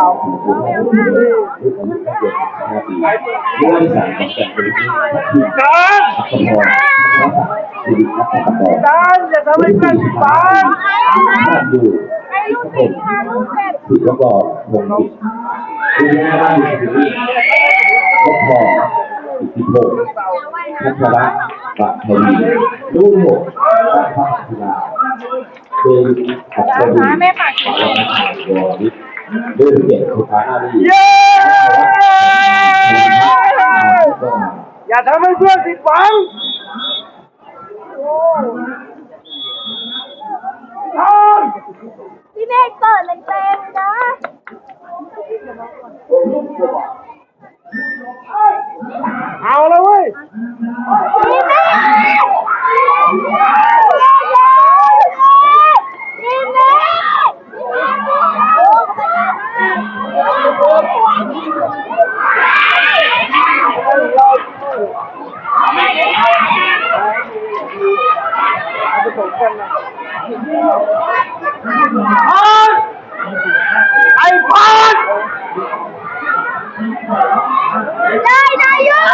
າຍ ທ່ານ ທ່ານ ຢ່າທຳໃຫ້ເພື່ອນຜິດຫວັງ ທ່ານຢູ່ ໃຫ້ລູກສິດ ພາລູກເສດ ສິດ ແລ້ວກໍ ວົງ ສິດ ຢູ່ໃນບ້ານຢູ່ທີ່ນີ້ ປົກຄອງ ອິດທິພົນ ພັຊລະ ປະທະວີ ລຸໂລກ ປະພັດທະນາ ໂດຍ ໂດຍ ໂດຍ ເປັນ ເຈົ້າຂອງ ເຢ້! ຢ່າທຳໃຫ້ເພື່ອນຜິດຫວັງ! ພີ່ເມກເປີດແຮງໆນະ. ເອົາລະເວີຍ! ໄອ້ພັດ! ໄດ້ ໄດ້ຢູ່!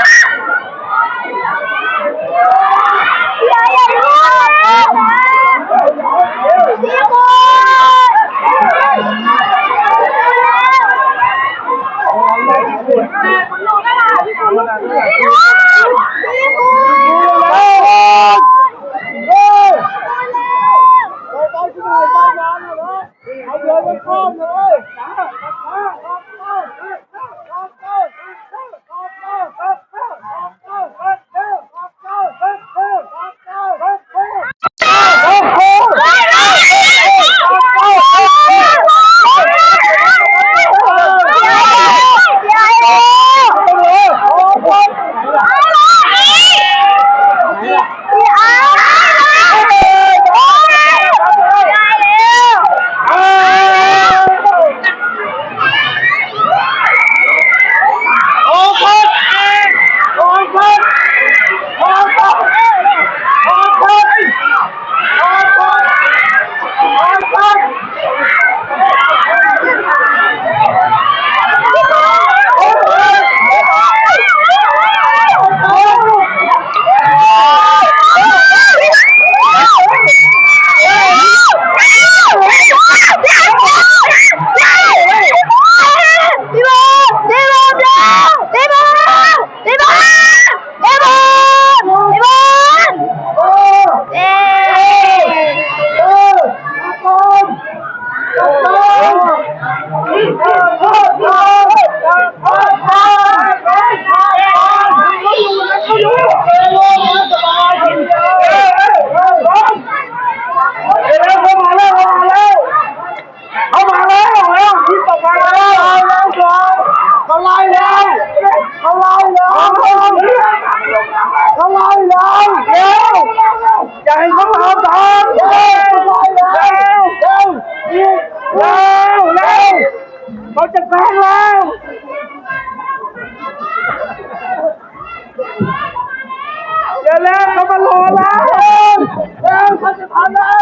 ເຂົ້າມາແລ້ວ ເຂົ້າມາແລ້ວ ເຂົ້າມາແລ້ວ ເຂົ້າມາແລ້ວ ເຂົ້າມາແລ້ວ ເຂົ້າມາແລ້ວ ເຂົ້າມາແລ້ວ ເຂົ້າມາແລ້ວ ເຮັວ ຢ່າໃຫ້ເຂົາເອົາທາງ ເຮັວ ເຮັວ ເຮັວ ເຮັວ ເຂົາຈະແຊງແລ້ວ. ເຈົ້າແລ້ວ ເຂົາມາລໍແລ້ວ ເຈົ້າ ເຈົ້າ ເຂົາຈະທັນແລ້ວ